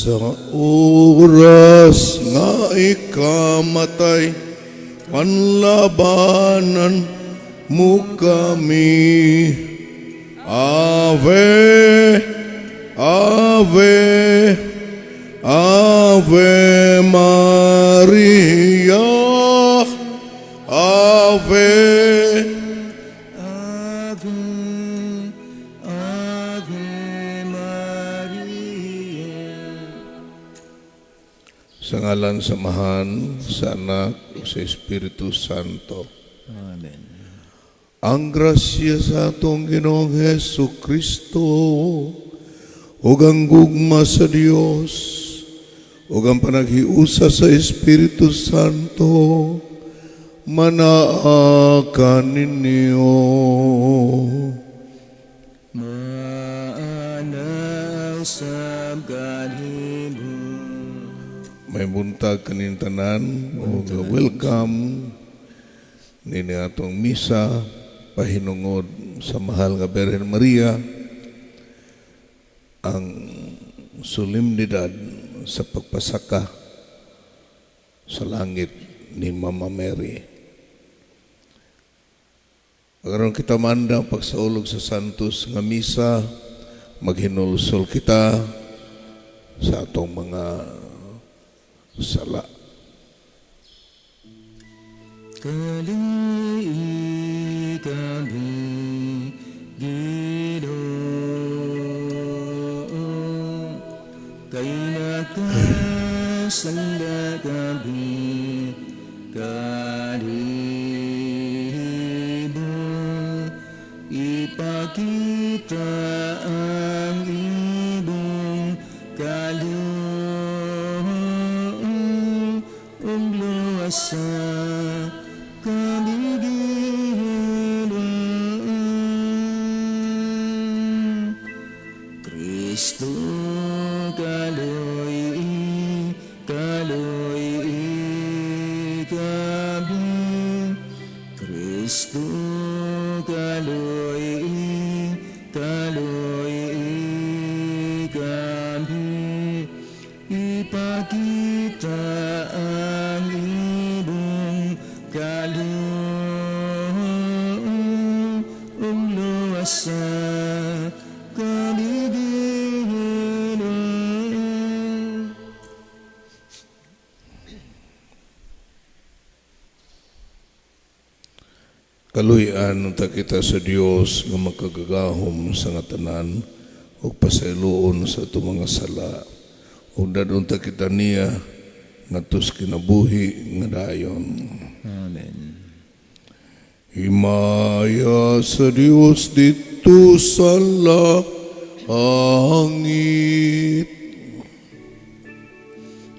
Sa oras nga ikamatay, panlabanan mo kami. Ave, Ave, Ave Maria, Ave. Ave, Ave Maria. Sa ngalan sa Amahan, sa Anak, ug sa Espiritu Santo. Amen. Ang grasya sa atong Ginoong Hesu Kristo, ug ang gugma sa Dios, ug ang panaghiusa sa Espiritu Santo, manaa kaninyo. Maana usab kanimo. Maayong buntag kaninyong tanan, ug welcome nini atong misa pahinungod sa mahal nga Birhen Maria, ang solemnidad sa pagpasaka sa langit ni Mama Mary. Aron kita maandam pagsaulog sa Santos nga misa, maghinulsol kita sa atong mga sala. Kaluoyi kami, Ginoo, kay nakasala kami kanimo. Ipakita ang imong kaluoy ug luwasa kami, Ginoo. Kristo, kaluoyi, kaluoyi kami. Kristo, kaluoyi, kaluoyi kami. Ipakita ang imong kaluoy ug luwasa kami, Ginoo. Kaluy-an unta kita sa Dios nga makagagahom sa nga tanan ug pasayloon sa atong mga sala. Ug dad-on ta kita niya ngadto sa kinabuhi nga dayon. Amen. Himaya sa Dios didto sa langit.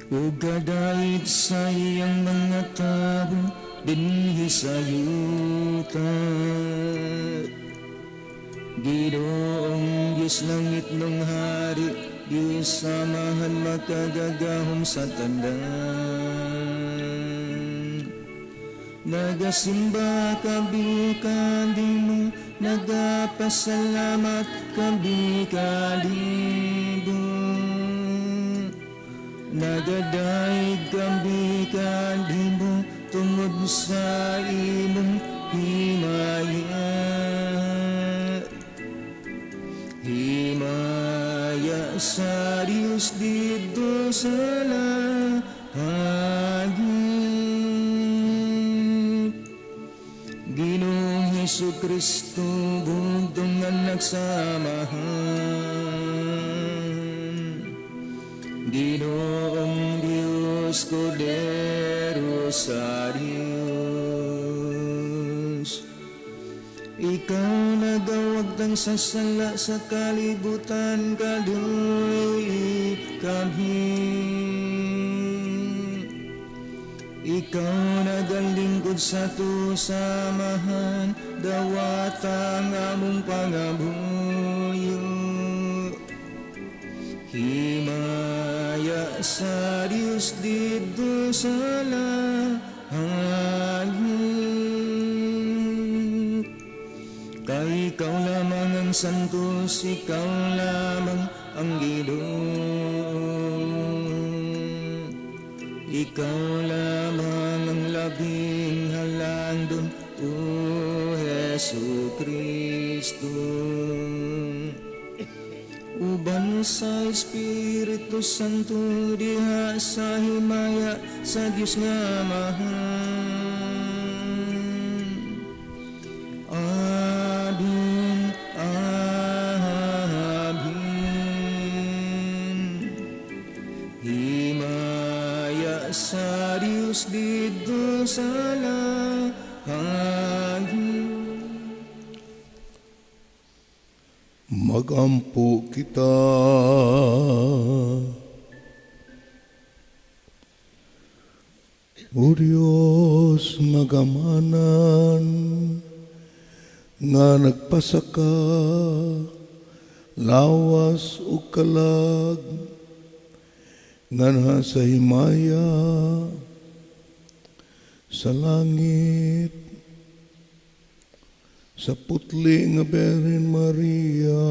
Ug kadait sa iyang mga tawo dinhi sa yuta. Ginoong Diyos, langitnong hari, Diyos Amahan makagagahom sa tanan. Nagasimba kami kanimo, nagapasalamat kami kanimo. Nagadayeg kami kanimo tungod sa imong himaya. Himaya sa Diyos didto sa langit. Ginoong Hesu Kristo, bugtong anak sa Amahan. Ginoong Diyos, Kordero sa Diyos. Ikaw nagawagtang sa sala sa kalibutan, kaluoyi kami. Ikaw nagalingkod sa sa Amahan, dawata ang among pangamuyo. Himaya sa Diyos didto sa langit. Kay ikaw lamang ang santos, ikaw lamang ang Ginoo. Ikaw lamang ang labing halangdon, O Hesu Kristo. Uban sa Espiritu Santo diha sa himaya sa Dios nga Amahan. Amen. Amen. Himaya sa Dios didto sa langit. Magampo kita. O Diyos, ngagamanan, nga nagpasaka, lawas ug kalag, nganha sa himaya, sa langit, sa putli nga Birhen Maria,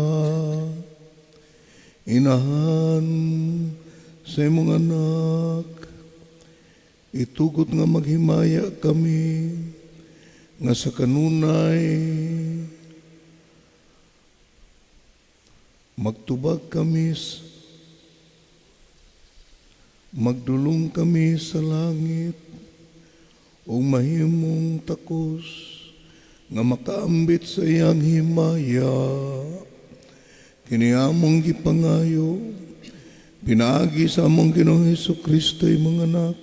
inahan sa imong anak, itugot nga maghimaya kami, nga sa kanunay, magtubag kami, magdulong kami sa langit, ug mahimong takos, nga makaambit sa iyang himaya. Kini among gipangayo, pinaagi sa among Ginoong Hesus Kristo imong anak,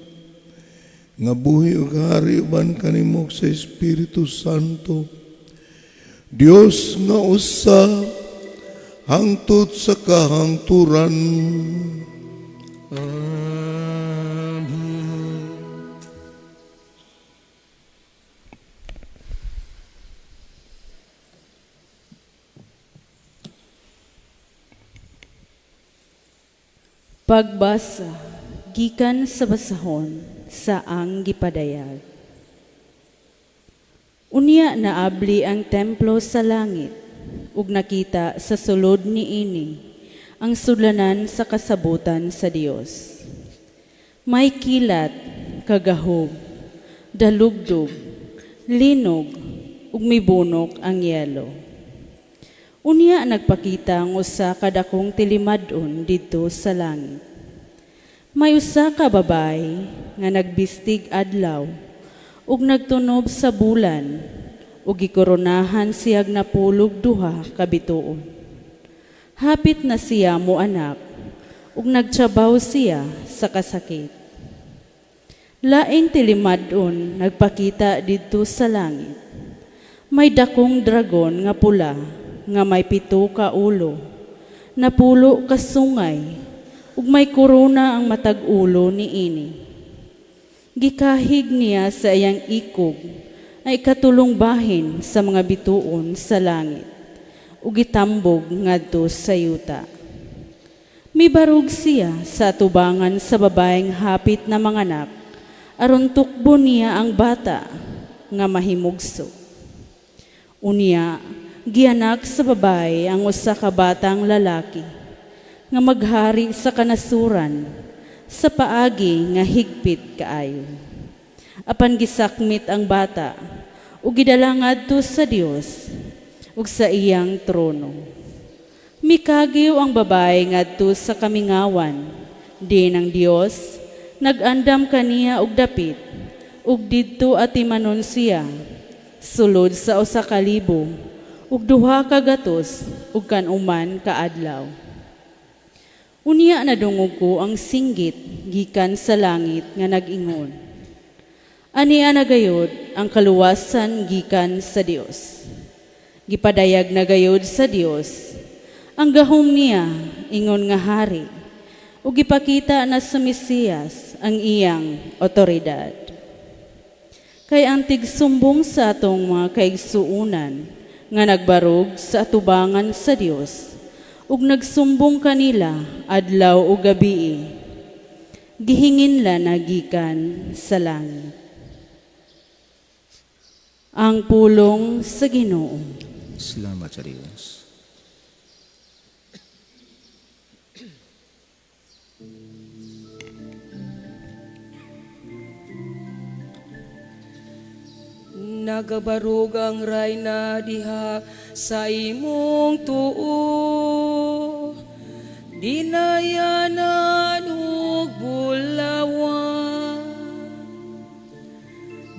nga buhi ug hari uban kanimo sa Espiritu Santo, Dios nga usa hangtod sa kahangturan. Amen. Pagbasa gikan sa basahon sa ang gipadayag. Unya naabli ang templo sa langit ug nakita sa sulod niini ang sudlanan sa kasabutan sa Dios. May kilat, kagahog, dalugdog, linog ug mibunok ang yelo. Unya nagpakita ang usa ka dakong tilimad-on didto sa langit. May usa ka babaye nga nagbistig adlaw ug nagtunob sa bulan ug gikoronahan siyag napulog duha ka bituon. Hapit na siya moanak ug nagtsabaw siya sa kasakit. Laing tilimad-on nagpakita didto sa langit. May dakong dragon nga pula nga may 7 ka ulo, napulo ka sungay, ug may korona ang matag ulo niini. Gikahig niya sa iyang ikog ay katulong bahin sa mga bituon sa langit, ug gitambog ngadto sa yuta. Mibarog siya sa atubangan sa babaeng hapit na manganak, aron tukbo niya ang bata nga mahimugso. Unya, gianak sa babae ang usa ka batang lalaki nga maghari sa kanasuran sa paagi nga higpit kaayo. Apan gisakmit ang bata ug gidala ngadto sa Dios ug sa iyang trono. Mikagiw ang babae ngadto sa kamingawan, diin ang Dios nag-andam kaniya og dapit, ug didto atimanon siya sulod sa 1,000 ug 200 ug kanuman kaadlaw. Unya nadungog ko ang singgit gikan sa langit nga nag-ingon, Ania na gayod ang kaluwasan gikan sa Dios. Gipadayag na gayod sa Dios ang gahom niya ingon nga hari, ug gipakita na sa Mesiyas ang iyang otoridad. Kay ang tigsumbong sa atong mga kaigsuonan nga nagbarog sa atubangan sa Dios ug nagsumbong kanila adlaw ug gabii, gihinginla na gikan sa langit. Ang pulong sa Ginoo. Salamat sa Dios. Nagabarog ang rayna diha sa imong tuo, dinayanan ug bulawan.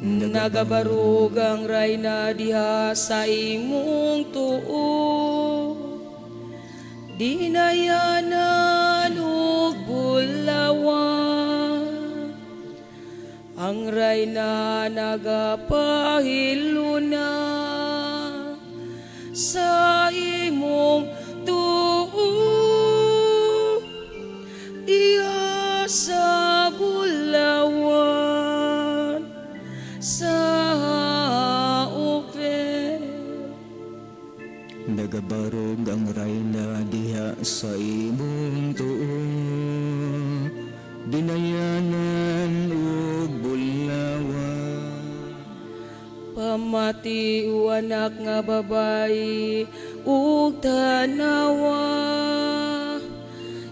Nagabarog ang rayna diha sa imong tuo, dinayanan ug bulawan. Ang rayna nagapahiluna sa imong tuo diha sa bulawan sa Ophel. Nagabarog ang rayna diha sa imong tuo, dinayanan ug bulawan. Pamati, o anak nga babayi, ug tanawa,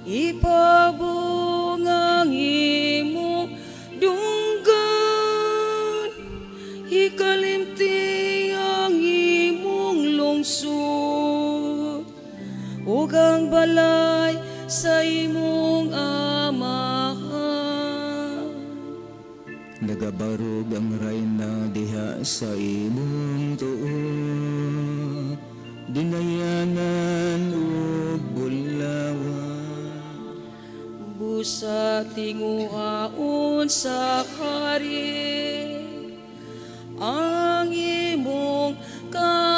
ipabong ang imong dunggan, ikalimti ang imong lungsod ug ang balay sa imong amahan. Nagabarog ang rayna diha sa imong tuo, dinayanan ug bulawan. Busa tinguhaon sa hari ang imong kaanyag,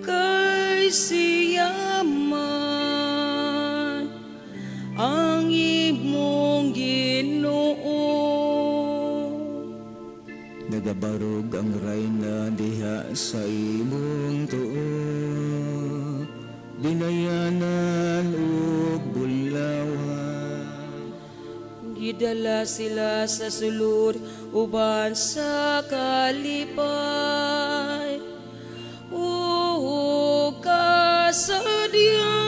kay siya man ang imong Ginoo. Nagabarog ang rayna diha sa imong tuo, dinayanan ug bulawan. Gidala sila sa sulod uban sa kalipay ug kasadya.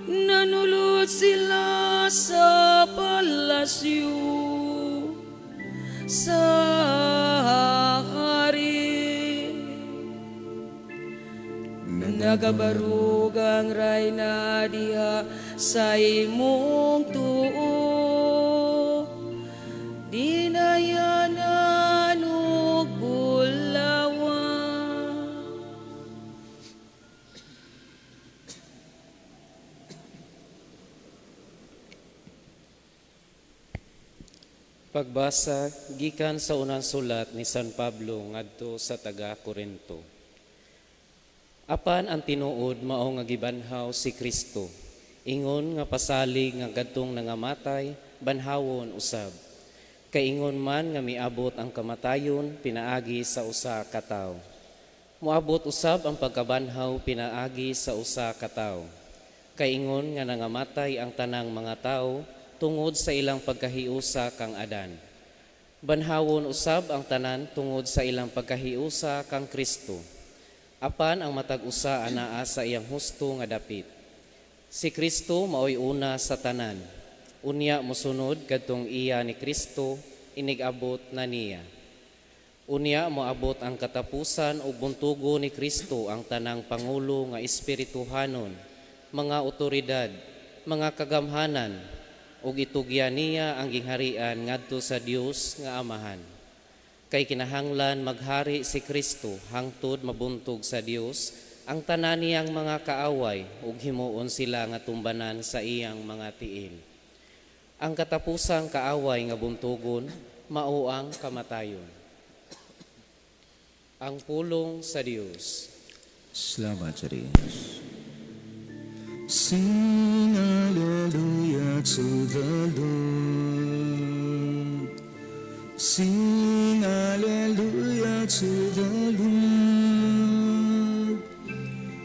Nanulod sila sa palasyo sa hari. Nagabarog ang rayna diha sa imong tuo, dinayanan ug bulawan. Pagbasa gikan sa unang sulat ni San Pablo ngadto sa taga Korinto. Apan ang tinuod mao nga gibanhaw si Kristo, ingon nga pasalig nga kadtong nangamatay banhawon usab. Kay ingon man nga miabot ang kamatayon pinaagi sa usa ka tawo, moabot usab ang pagkabanhaw pinaagi sa usa ka tawo. Kay ingon nga nangamatay ang tanang mga tawo tungod sa ilang pagkahiusa kang Adan, banhawon usab ang tanan tungod sa ilang pagkahiusa kang Kristo. Apan ang matag usa anaa sa iyang husto nga dapit. Si Kristo maoy una sa tanan. Unya mosunod kadtong iya ni Kristo inig-abot na niya. Unya moabot ang katapusan ug buntugo ni Kristo ang tanang pangulo nga espirituhanon, mga otoridad, mga kagamhanan, ug itugyan niya ang gingharian ngadto sa Dios nga Amahan. Kay kinahanglan maghari si Kristo hangtod mabuntog sa Dios ang tanan niyang mga kaaway ug himuon sila nga tumbanan sa iyang mga tiil. Ang katapusang kaaway nga buntugon mao ang kamatayon. Ang pulong sa Dios. Salamat sa Diyos. Sing hallelujah to the Lord. Sing hallelujah to the Lord.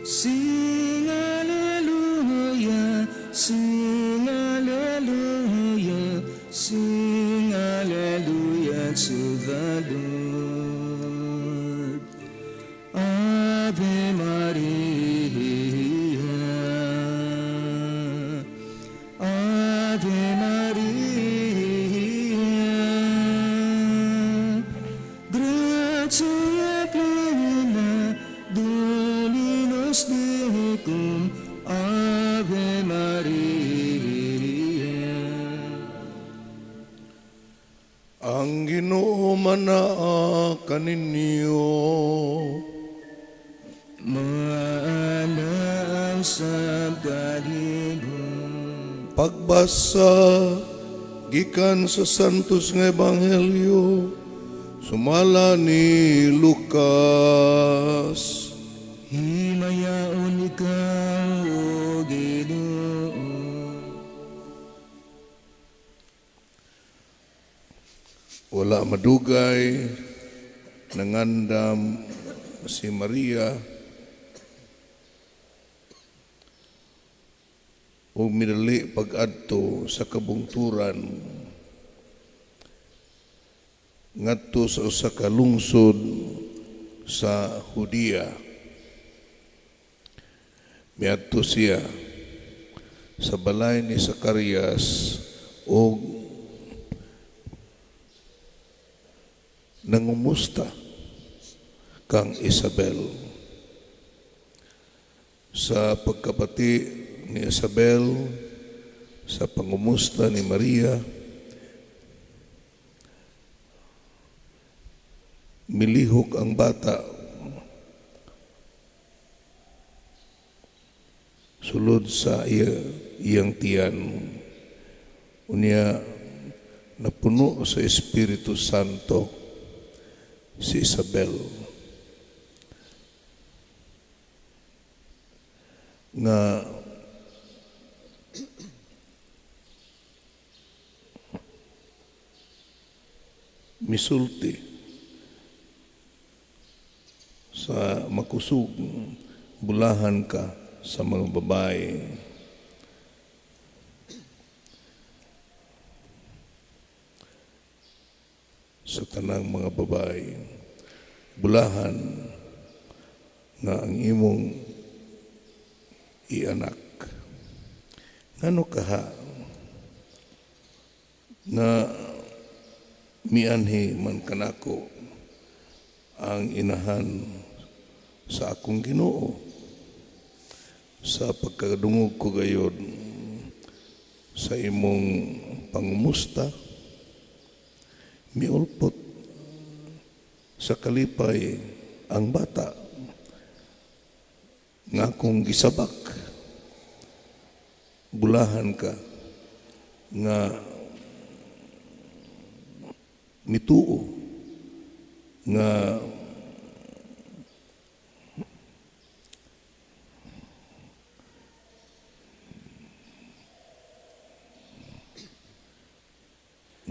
Sing hallelujah, sing hallelujah, sing hallelujah to the Lord. Ave Maria, Ave Maria. tecum, Ave Maria. Ang Ginoo manaa kaninyo. Maanaa usab kanimo. Pagbasa gikan sa Santos nga Ebanghelyo sumala ni Lucas. Himayaon ikaw, O Ginoo. Wala madugay nangandam si Maria ug midali pag-adto sa kabungturan ngadto sa usa ka lungsod sa Judea. Miadto siya sa balay ni Zacarias ug nangumusta kang Isabel. Sa pagkabati ni Isabel sa pangumusta ni Maria, milihok ang bata sulod sa iyang tiyan. Unya napuno sa Espiritu Santo si Isabel nga misulti sa makusog, bulahan ka sa mga babae. Sa tanang mga babae, bulahan nga ang imong ianak. Ngano kaha nga mianhi man kanako ang inahan sa akong Ginoo? Sa pagkadungog ko gayod sa imong pangumusta, miulpot sa kalipay ang bata nga akong gisabak. Bulahan ka nga mituo nga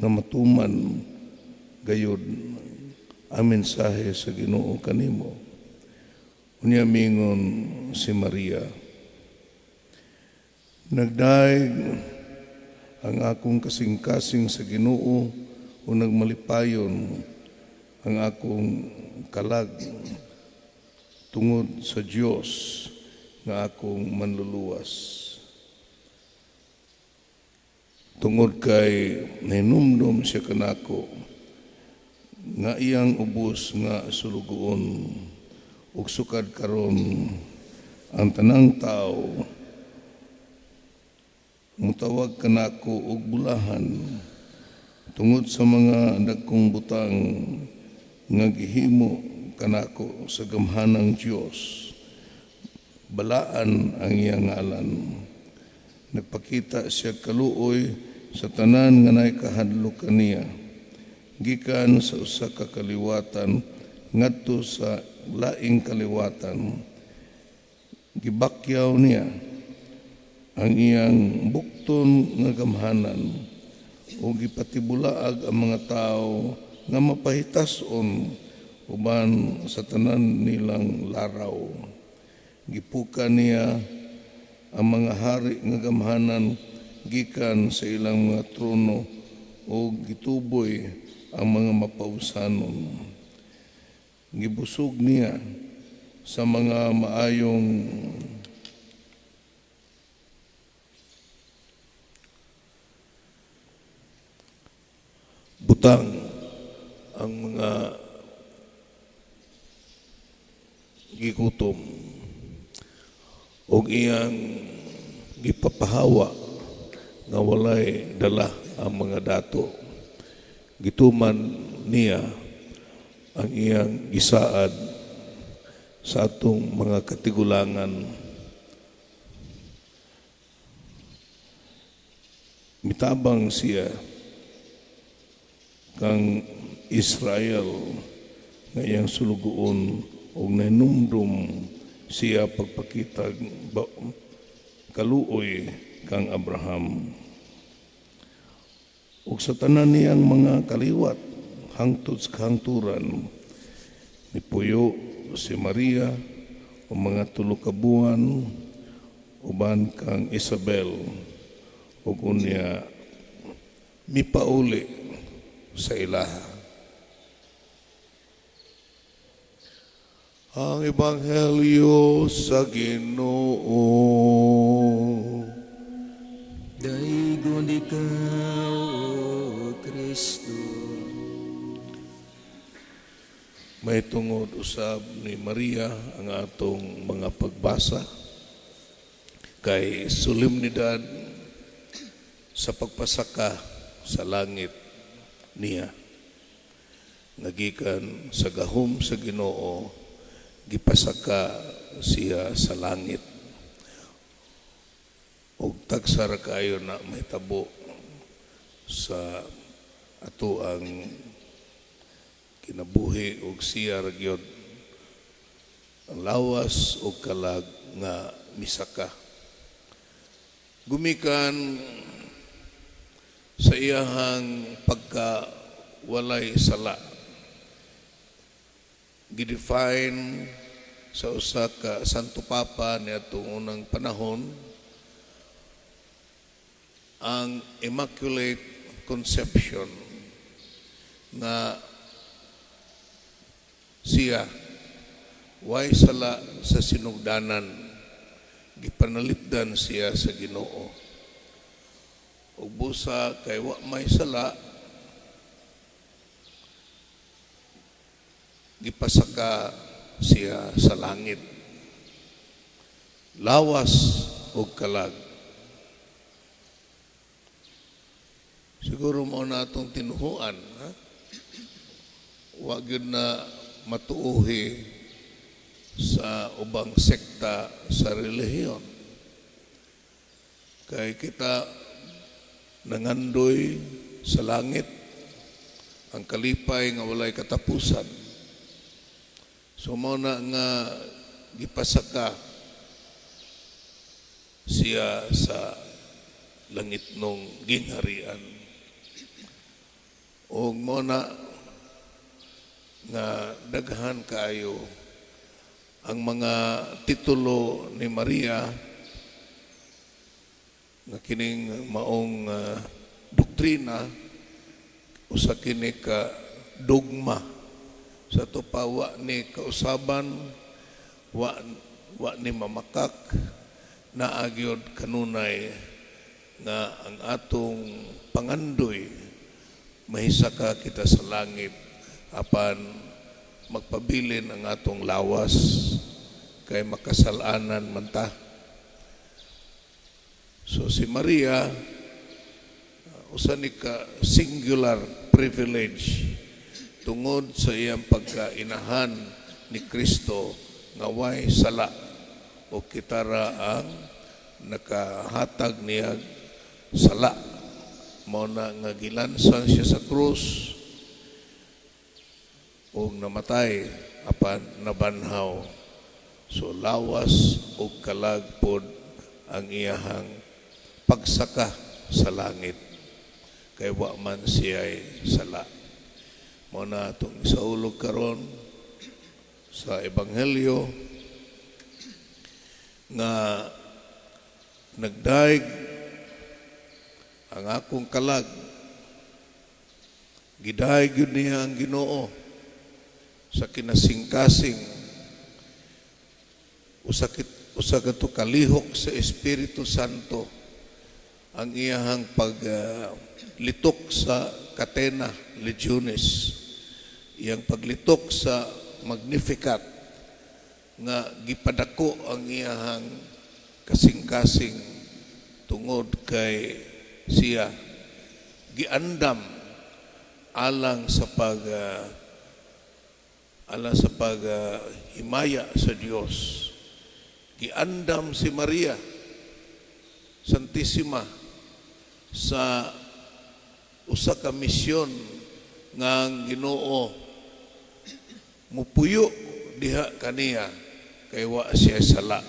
matuman gayod ang mensahe sa Ginoo kanimo. Unya mingon si Maria, nagdaig ang akong kasing-kasing sa Ginoo o nagmalipayon ang akong kalag tungod sa Dios nga akong manluluwas. Tungod kay nahinumdom siya kanako nga iyang ubos nga sulugoon ug sukad karon ang tanang tawo mutawag kanako og bulahan tungod sa mga dagkong butang nga gihimo kanako sa gamhanang Dios. Balaan ang iyang ngalan. Nagpakita siya kaluoy sa tanan nga naay kahadlok kaniya, gikan sa usa ka kaliwatan ngadto sa laing kaliwatan. Gibakyaw niya ang iyang bukton nga gamhanan o gipatibulaag ang mga tawo nga mapahitason uban sa tanan nilang laraw. Gipuka niya ang mga hari nga gamhanan gikan sa ilang mga trono o gituboy ang mga mapausanon. Gibusog niya sa mga maayong butang ang mga gigutom Ug iyang gipapahawa nga walay dala ang mga dato. Gituman niya ang iyang gisaad sa atong mga katigulangan. Mitabang siya kang Israel nga iyang sulugoon ug nahinumdum siya pagpakitag kaluoy kang Abraham ug sa tanan niyang mga kaliwat hangtod sa kahangturan. Nipuyo si Maria og mga 3 ka buwan uban kang Isabel ug unya mipauli sa ilaha. Ang Ebanghelyo sa Ginoo. Daygon ikaw, O Kristo. May tungod usab ni Maria ang atong mga pagbasa kay solemnidad sa pagpasaka sa langit niya. Nagikan sa gahom sa Ginoo, gipasaka siya sa langit. Og tagsa ra kaayo na mahitabo sa ato ang kinabuhi og siya ra gyud ang lawas og kalag nga misaka. Gumikan sa iyahang pagka walay sala, gidefine sa usa ka Santo Papa niadtong unang panahon ang Immaculate Conception, nga siya way sala sa sinugdanan, gipanalipdan siya sa Ginoo. Ug busa kay wa may sala, gipasaka siya sa langit, lawas ug kalag. Siguro mao na atong tinuhuan, ha? Wa gyud na matuuhi sa ubang sekta sa relihiyon. Kay kita nangandoy sa langit ang kalipay nga walay katapusan. So mao na nga gipasaka siya sa langit nung gingharian. Og mao na nga daghan kaayo ang mga titulo ni Maria nga kining maong doktrina usa kini ka dogma sa ato pa wa ni kausaban, wa ni mamakak, naa gyud kanunay nga ang atong pangandoy mahisaka kita sa langit apan magpabilin ang atong lawas kay makasalanan man ta. So si Maria usa ni ka singular privilege tungod sa iyang pagkainahan ni Kristo nga way sala o kitara ang nakahatag niya sala. Mao na nga gilansan siya sa krus ug namatay apan nabanhaw. So lawas ug kalag pod ang iyahang pagsaka sa langit kay wa man siya'y sala. Mao na atong isaulog karon sa Ebanghelyo nga nagdaig ang akong kalag, gidaig yun niya ang Ginoo sa kinasingkasing usa kato kalihok sa Espiritu Santo ang iyahang pag litok sa Catena Legionis, iyang paglitok sa Magnificat nga gipadako ang iyahang kasing-kasing tungod kay siya giandam alang sa pag himaya sa Dios. Giandam si Maria Santissima sa usa ka misyon nga ang Ginoo mupuyo diha kaniya kay wa siya sala.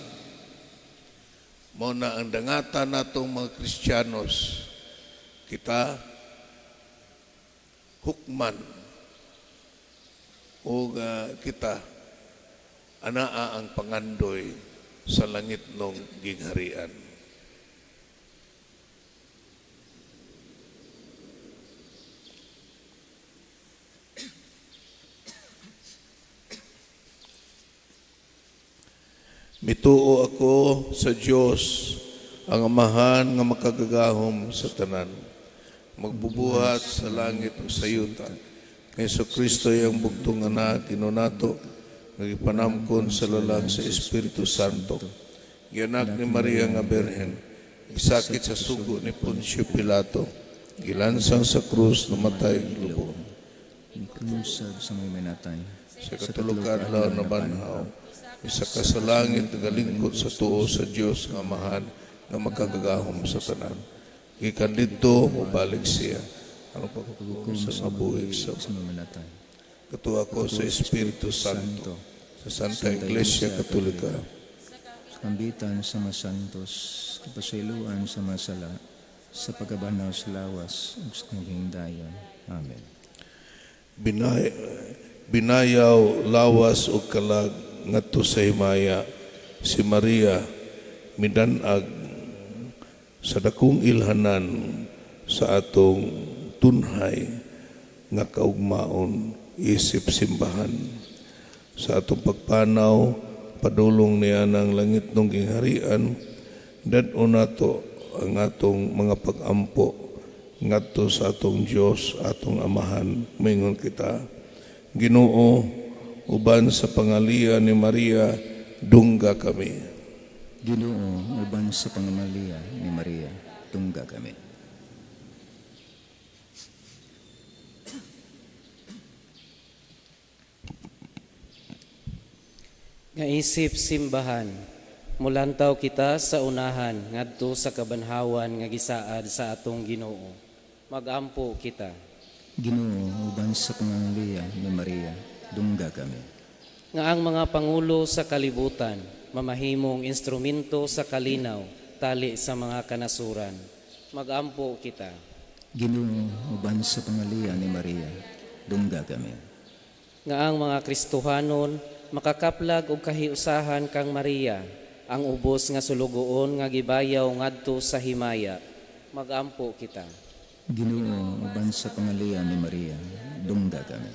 Mao na ang dangatan natong mga Kristiyanos, kita hukman o kita anaa ang pangandoy sa langit nong gingharian. Mituo ako sa Dios, ang Amahan nga makagagahom sa tanan, magbubuhat sa langit ug sa yuta. Kay Kristo iyang bugtong anak, Ginoo nato, nga gipanamkon sa lalang sa Espiritu Santo. Gianak ni Maria nga Birhen, gisakit sa sugo ni Poncio Pilato, gilansang sa krus, namatay, lubong. Inkunsad sa mga minatay. Sa katulo ka adlaw nabanhaw, misaka sa langit, nagalingkod sa tuo sa Dios nga Amahan nga makagagahom sa tanan. Gikan didto mobalik siya aron paghukom sa mga buhi sa sa mga minatay. Katuo ako sa Espiritu Santo, sa Santa Iglesia Katolika, Sa kambitan sa mga santos, kapasayloan sa mga sala, sa pagkabanhaw sa lawas, ug sa kinabuhing dayon. Amen. Binayaw lawas o kalag ngadto sa himaya si Maria midanag sa dakong ilhanan sa atong tunhay nga kaugmaon isip simbahan. Sa atong pagpanaw padulong niya ng langit nung gingharian, dad-on nato ang atong mga pag-ampo ngadto sa atong Dios, atong Amahan. Moingon kita, Ginoo, uban sa pangaliya ni Maria, dungga kami. Ginoo, uban sa pangamalia ni Maria, dungga kami. Nga isip simbahan, mulantaw kita sa unahan ngadto sa kabanhawan nga gisaad sa atong Ginoo. Magampo kita. Ginoo, uban sa pangangaliya ni Maria, dungga kami. Nga ang mga pangulo sa kalibutan mamahimong instrumento sa kalinaw tali sa mga kanasuran. Magampo kita. Ginoo, uban sa pangaliya ni Maria, dungga kami. Nga ang mga Kristohanon makakaplag og kahiusahan kang Maria, ang ubos nga sulugoon nga gibayaw ngadto sa himaya. Magampo kita. Ginoo, uban sa pangaliya ni Maria, dungga kami.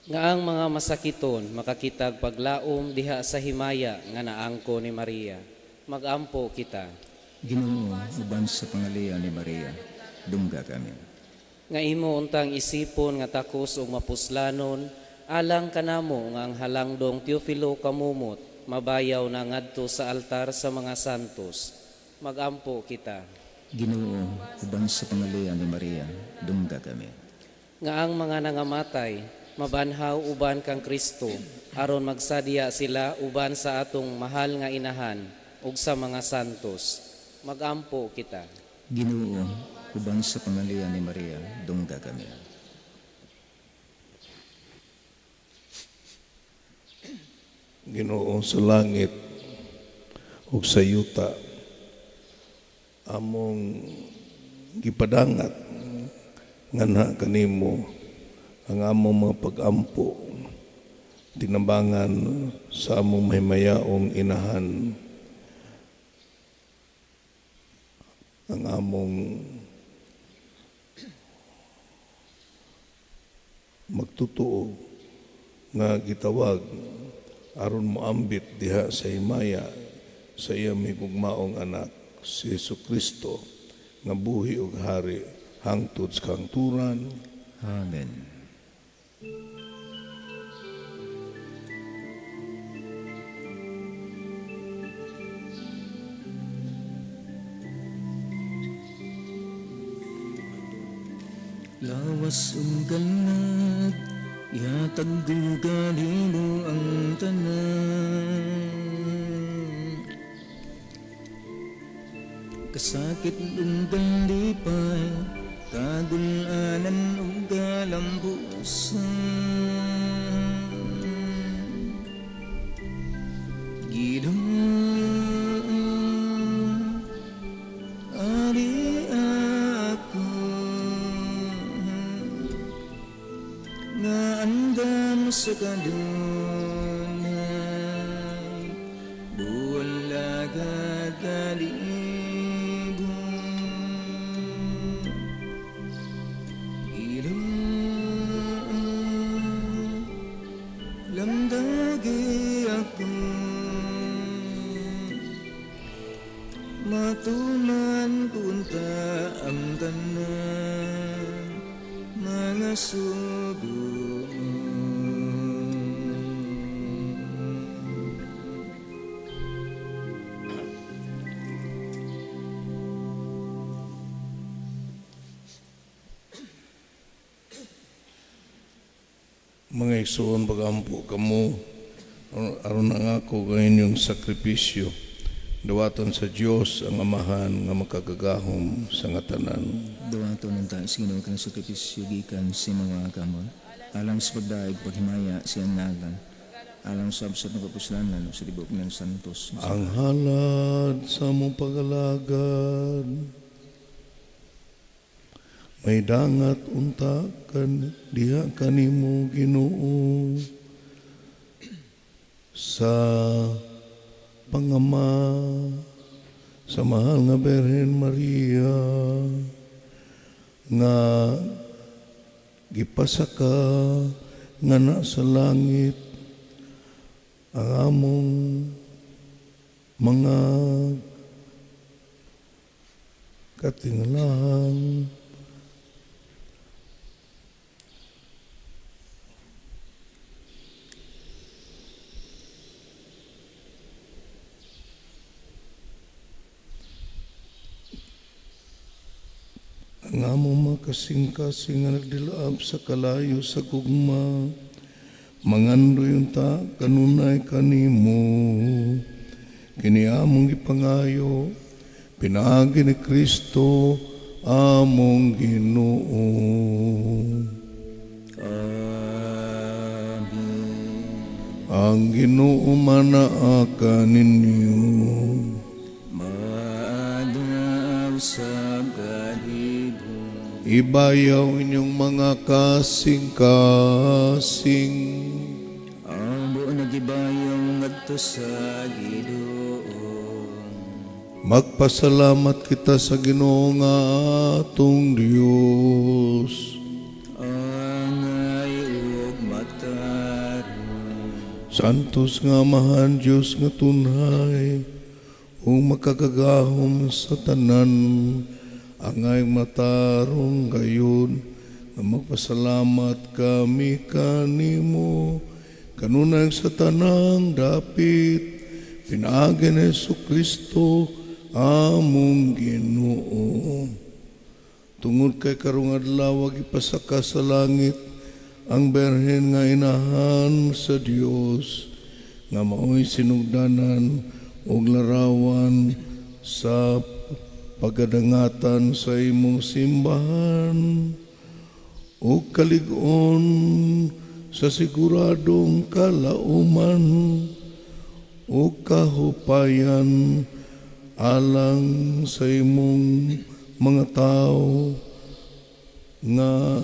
Nga ang mga masakiton makakitag paglaom diha sa himaya nga naangko ni Maria. Magampo kita. Ginoo, uban sa pangaliya ni Maria, dungga kami. Nga imo untang isipon nga takos og mapuslanon, alang kanamo nga ang halangdong Teofilo kamumot mabayaw na ngadto sa altar sa mga santos. Magampo kita. Ginoo, uban sa pangaliya ni Maria, dungga kami. Nga ang mga nangamatay mabanhaw uban kang Kristo, aron magsadya sila uban sa atong mahal nga inahan ug sa mga santos. Magampo kita. Ginoo, uban sa pangaliya ni Maria, dungga kami. Ginoo, sa langit ug sa yuta, among gipadangat nganha kanimo ang among mga pag-ampo, tinabangan sa among mahimayaong inahan, ang among magtutuo nga gitawag aron moambit diha sa himaya sa iyang migugmaong anak si Jesucristo nga buhi ug hari hangtod sa kahangturan. Amen. Lawas ug kalag, ihatag ko kanimo ang tanan. Kasakit ug kalipay, kagul-anan ug kalambusan. Ginoo, ari ako nga andam sa kanunay, bulag at kalibo. Ginoo, lamdagi ako, matuman kunta ang tanan mga sugo mo. Mga igsoon, pagampo kamo aron ang ako nga inyong sakripisyo dawaton sa Dios ang Amahan nga makagagahom sa nga tanan. Dawaton ang taas Ginoo kanang sakripisyo gikan sa mga kamot, alang sa pagdaig paghimaya sa iyang ngalan, alang sa absat ng kapuslanan ug sa tibuok ng santos. Ang halad sa among pagalagad may dangat unta kan diha kanimo Ginoo sa pangama sa mahal nga Birhen Maria nga gipasaka nga na sa langit ang among mga katingalahan ang among mga kasing-kasing nga nagdilaab sa kalayo sa gugma, mangandoy unta kanunay kanimo. Kini among gipangayo pinaagi ni Kristo among Ginoo. Amen. Ang Ginoo manaa kaninyo. Maadlaw sa kalibo. Ibayaw inyong mga kasing-kasing. Ang buong nagibayaw ngadto sa Ginoo. Magpasalamat kita sa Ginoo nga atong Dios. Angay ug matarong. Santos nga Amahan Dios nga tunhay ug makagagahom sa tanan, angay matarong gayon nga magpasalamat kami kanimo kanunay sa tanang dapit pinaagi ni Jesucristo among Ginoo. Tungod kay karong adlaw gipasaka sa langit ang Birhen nga inahan sa Dios nga maoy sinugdanan ug larawan sa pagadangatan sa imong simbahan o kalig-on sa siguradong kalauman o kahupayan alang sa imong mga tao nga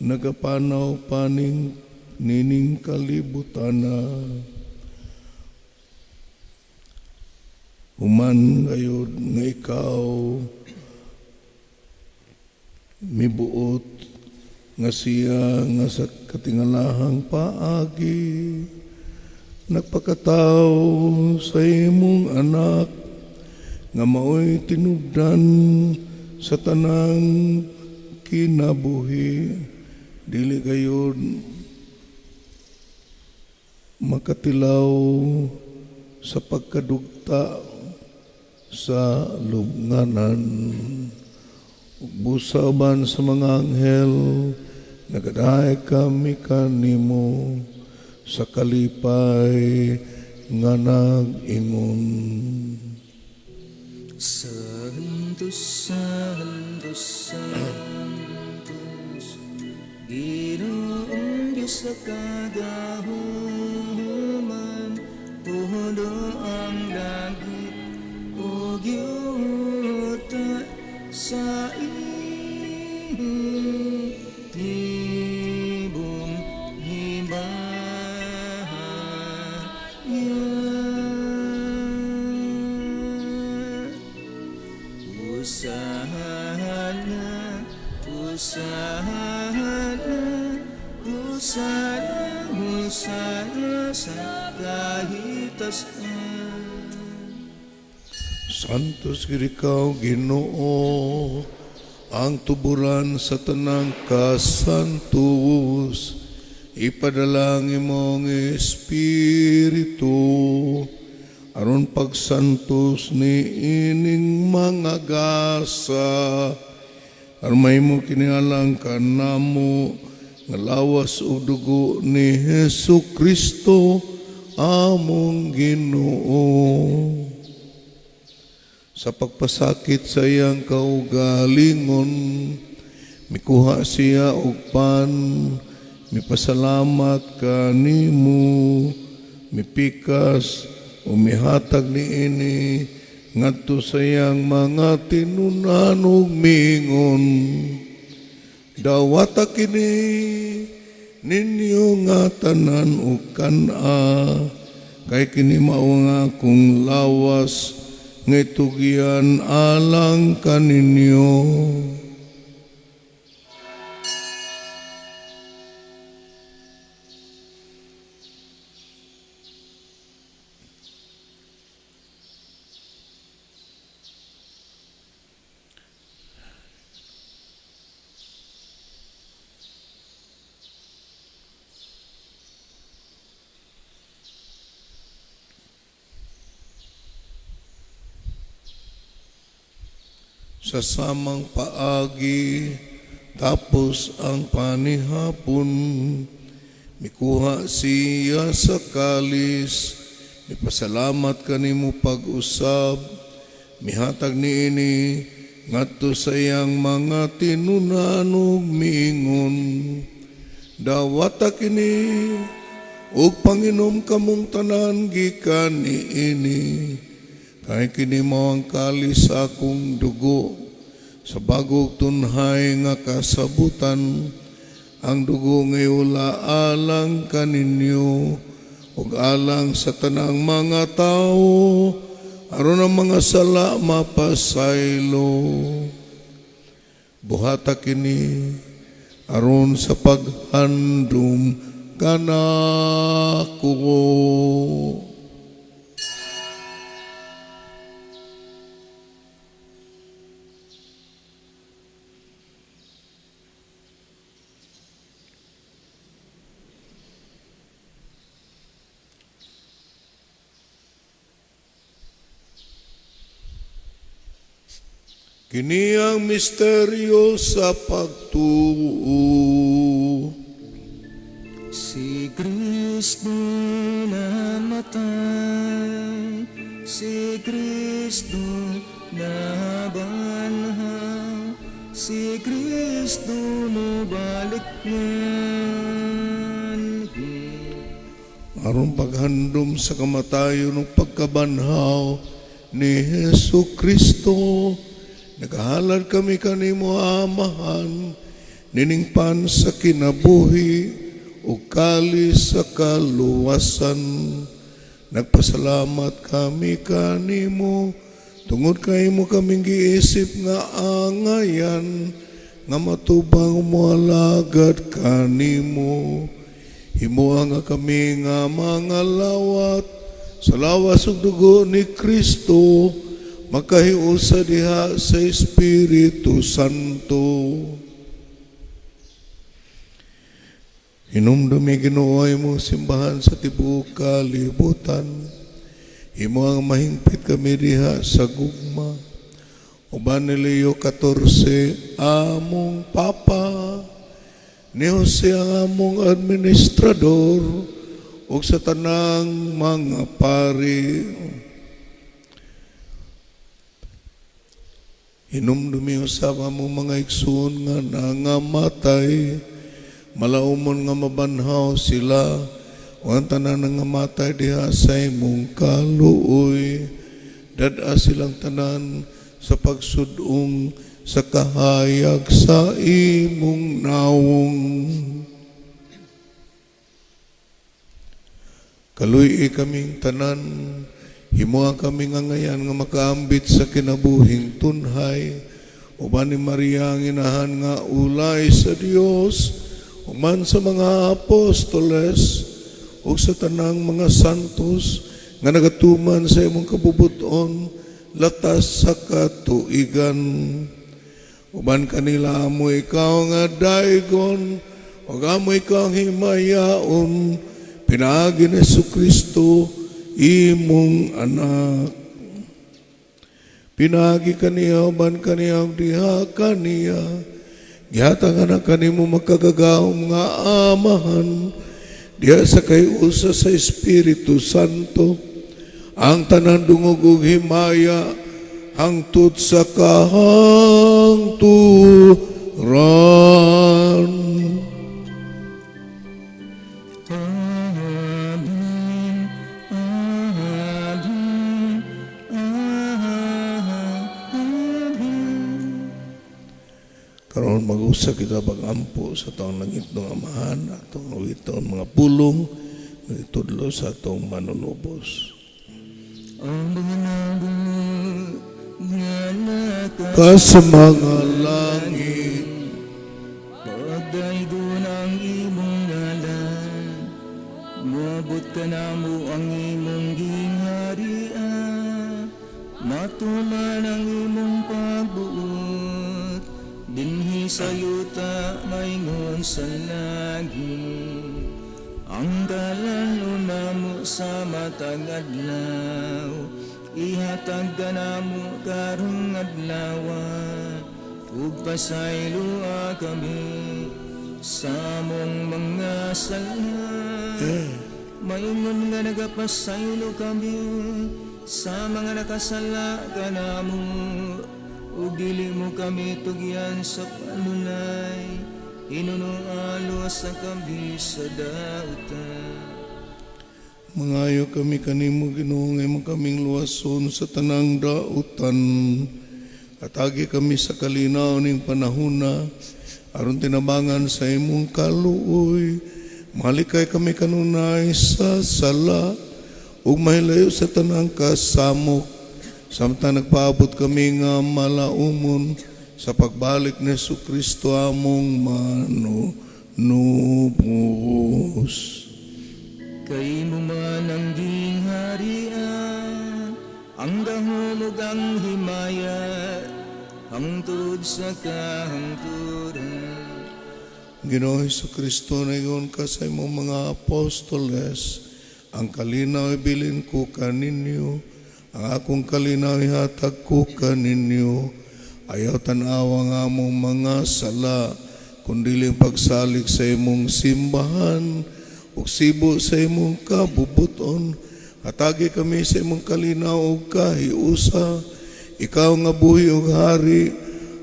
nagapanaw paning nining kalibutana. Human gayod nga ikaw mibuot nga siya nga sa katingalahang paagi nagpakataw sa imong anak nga maoy tinubdan sa tanang kinabuhi, dili gayod makatilaw sa pagkadugta sa lubnganan. Ug busa uban sa mga anghel, nagadaay kami kanimo sa kalipay nga nag-ingon. Santo, Santo, Santo, Ginoong Diyos sa kagahuman, puno ang langit ug yuta sa imong himaya. Hosana, Hosana, Hosana, Hosana sa kahitasan. Santos gid ikaw, Ginoo, ang tuburan sa tanang kasantos. Ipadala ang imong Espiritu aron pagsantos ni ining mga gasa, aron mahimo kini alang kanamo nga lawas ug dugo ni Hesus Kristo among Ginoo. Sa pagpasakit sa iyang kaugalingon, mikuha siya og pan, mipasalamat kanimo, mipikas o mihatag niini ngadto sa iyang mga tinun-an ug miingon, "Dawata kini ninyo nga tanan ug kan-a, kay kini mao ang akong lawas nga itugyan alang kaninyo." Sa samang paagi, tapos ang panihapon, mikuha siya sa kalis, mipasalamat kanimo pag-usab, mihatag niini ngadto sa iyang mga tinun-an ug miingon, "Dawata kini ug panginom kamong tanan gikan niini, kay kini mao ang kalis sa akong dugo sa bagong tunhay nga kasabutan, ang dugo nga iula alang kaninyo ug alang sa tanang mga tawo aron ang mga sala mapasaylo. Buhata kini aron sa paghandom kanako." Kini ang misteryo sa pagtuo. Si Kristo namatay, si Kristo nabanhaw, si Kristo mobalik nganhi. Aron paghandom sa kamatayon ug pagkabanhaw ni Hesus Kristo, nagahalad kami kanimo, Amahan, nining pan sa kinabuhi ug kalis sa kaluwasan. Nagpasalamat kami kanimo tungod kay imo kaming giisip nga angayan nga matubang moalagad kanimo. Himoa nga kami nga mga lawat sa lawas ug dugo ni Kristo makahiusa diha sa Espiritu Santo. Hinumdumi, Ginoo, imong simbahan sa tibuok kalibutan. Himoa nga mahingpit kami diha sa gugma. Uban ni Leo 14, among Papa, ni Jose ang among administrador, ug sa tanang mga pari. Hinumdumi usab among mga igsoon nga nangamatay, malaumon nga mabanhaw sila, ug ang tanan nangamatay diha sa imong kaluoy. Dad-a silang tanan sa pagsudong sa kahayag sa imong nawong. Kaluy kaming tanan, himoa kami nga ngayan nga makaambit sa kinabuhing tunhay, uban ni Maria ang inahan nga ulay sa Dios, uman sa mga apostoles, ug sa tanang mga santos nga nagatuman sa imong kabubuton, latas sa katuigan. Uban kanila amo ikaw nga daigon, ug amo ikaw ang himayaon, pinaagi ni Jesucristo, imong anak. Pinaagi kaniya, uban kaniya, ug diha kaniya, gihatag na kanimo makagagahom nga amahan, diha sa kay-usa sa Espiritu Santo, ang tanan dungog ug himaya, hangtod sa kahangturan. Amen. Amen. Amen. Karon mag-usa kita pag-ampo sa atong langitnong Amahan, atong awiton mga pulong nga itudlo sa atong manunubos. Ang mga nga Ka sa mga langit, pagdaygon ang imong ngalan, moabot kanamo ang imong gingharian, matuman ang imong pagbuot, dinhi sa yuta maingon sa langit. Ang kalan-on namo sa matag adlaw, ihatag kanamo karong adlaw, ug pasayloa kami sa among mga sala. Maingon nga nagapasaylo kami sa mga nakasala kanamo, ug dili mo kami tugyan sa panulay, hinunoalo sa kami sa dautan. Mangayo kami kanimo, Ginoo, nga imo kaming luwason sa tanang dautan. Atagi kami sa kalinaw ning panahona, aron tinabangan sa imong kaluoy. Malikay kami kanunay sa sala, ug mahilayo sa tanang kasamok. Samtang nagpaabot kami nga malaumon sa pagbalik ni Jesucristo among manunubos. Kay mo man ang gingharian, ang gahom ug ang himaya, hangtod sa kahangturan. Ginoo Jesucristo, naingon ka sa imong mga apostoles, ang kalinaw ibilin ko kaninyo, ang akong kalinaw ihatag ko kaninyo. Ayaw tan-awa nga among mga sala, kundi ang pagsalig sa imong simbahan, ug sibo sa imong kabubuton. Hatagi kami sa imong kalinaw ug kahiusa, ikaw nga buhi ug hari,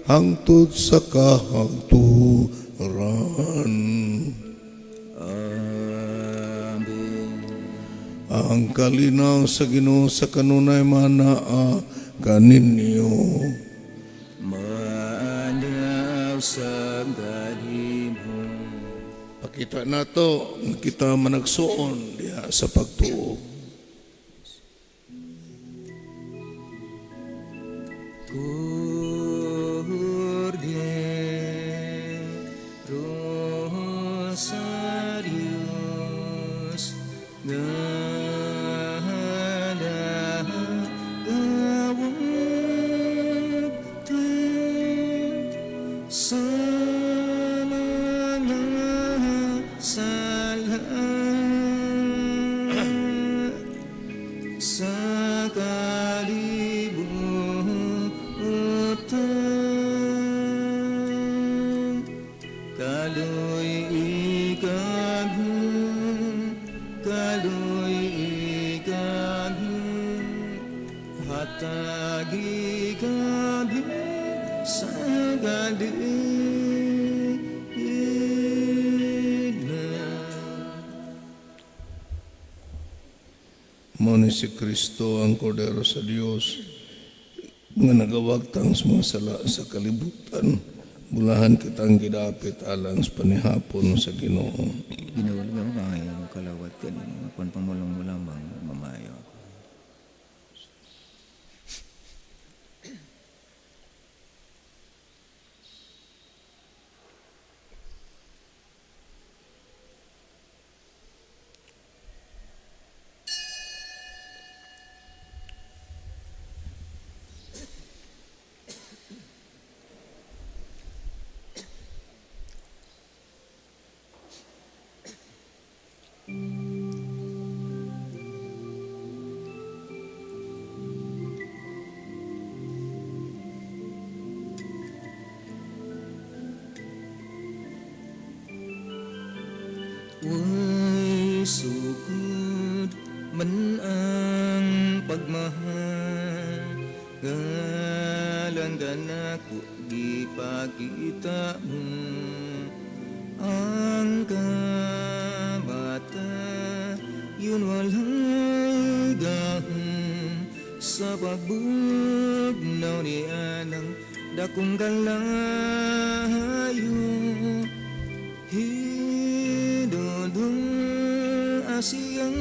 hangtod sa kahangturan. Amen. Ang kalinaw sa Ginoo sa kanunay manaa kaninyo. Maanaw sa kanimo. Pakita nato nga kita managsuon diha sa pagtuo. Corde Rosarius nga sa mga sala sa kalibutan. Gigabi sa kalidna. Mao ni si Kristo ang Kordero sa Dios nga nagawagtang sa mga sala sa kalibutan. Bulahan kitang gidapit alang sa panihapon sa Ginoo. Ginoo, nga kaayo kalawat kanimo, apan pamulong mo lamang mamayo ako. Way sukod man ang pagmahal, galang kanako gipakita mo. Ang kabata yun walay gahom sa pagbugnaw ni anang dakong kalayo. Hidudong asiyang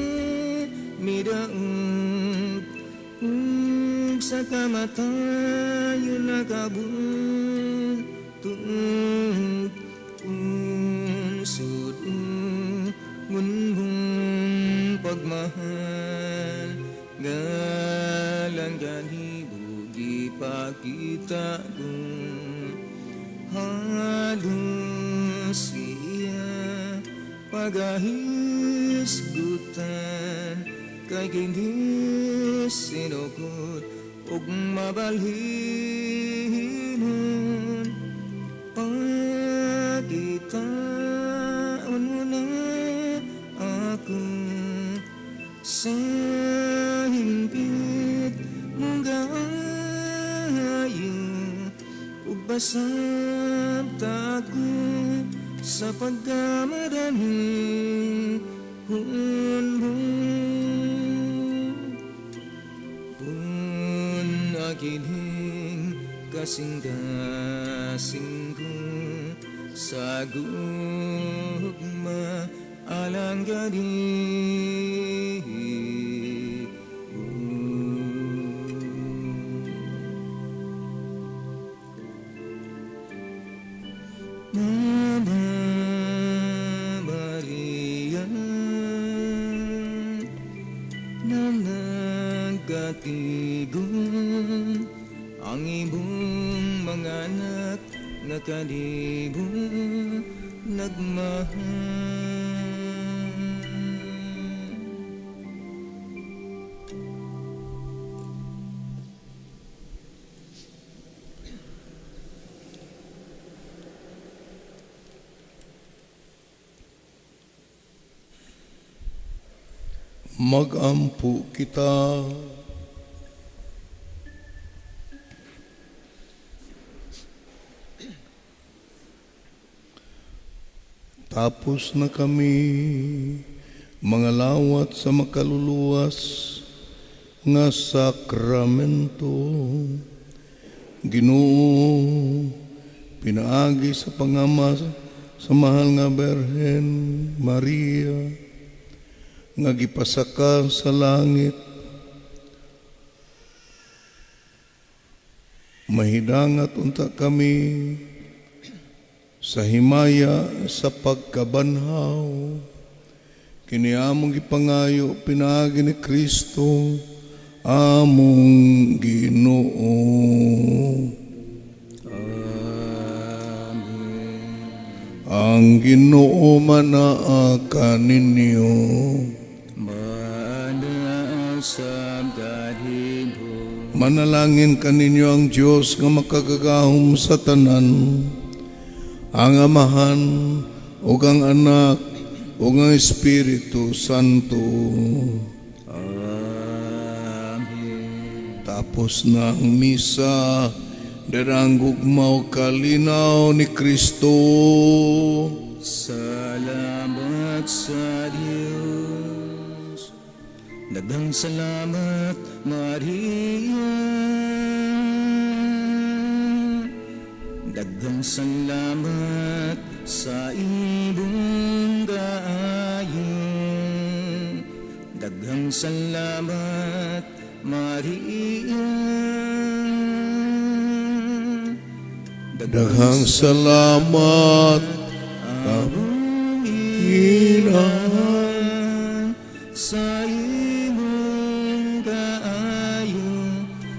midaog ug sa kamatayon nakabuntog unsud ngunmong pagmahal galang kanimo gipakita ko. Halos siya pagahisgutan kay kini sinukot ug mabalhinon. Pagitaon mo na ako sa hingpit mong gaayo ug pasabta ako sa pagkamadali mo. Pun akining kasing-kasing ko sa gugma alang kanibo. Mama Maria na nagkatigon ang imong mga anak nga kanibo nagmahal. Magampo kita. Tapos na kami mga lawat sa makaluluwas nga sakramento. Ginoo, pinaagi sa pangama sa mahal nga Berhen Maria nga gipasaka sa langit, mahidangat unta kami sa himaya sa pagkabanhaw. Kini among gipangayo pinaagi ni Kristo among Ginoo. Amen. Ang Ginoo manaa kaninyo. Manalangin kaninyo ang Dios nga makagagahom sa tanan, ang Amahan ug ang Anak ug ang Espiritu Santo. Amen. Tapos na ang misa, dara ang gugma ug kalinaw ni Kristo. Salamat sa Diyos. Daghang salamat, Maria. Daghang salamat sa imong kaayo. Daghang salamat, Maria. Daghang salamat, Among Inahan, sa imong kaayo,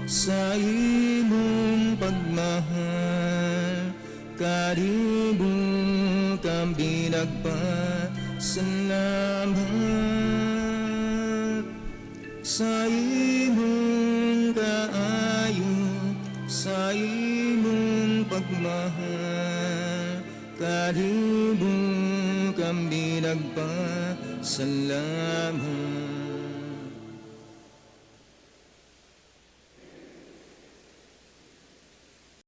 sa imong pagmahal, kanimo kami nagpasalamat. Sa imong kaayo, sa imong pagmahal, kanimo kami nagpasalamat.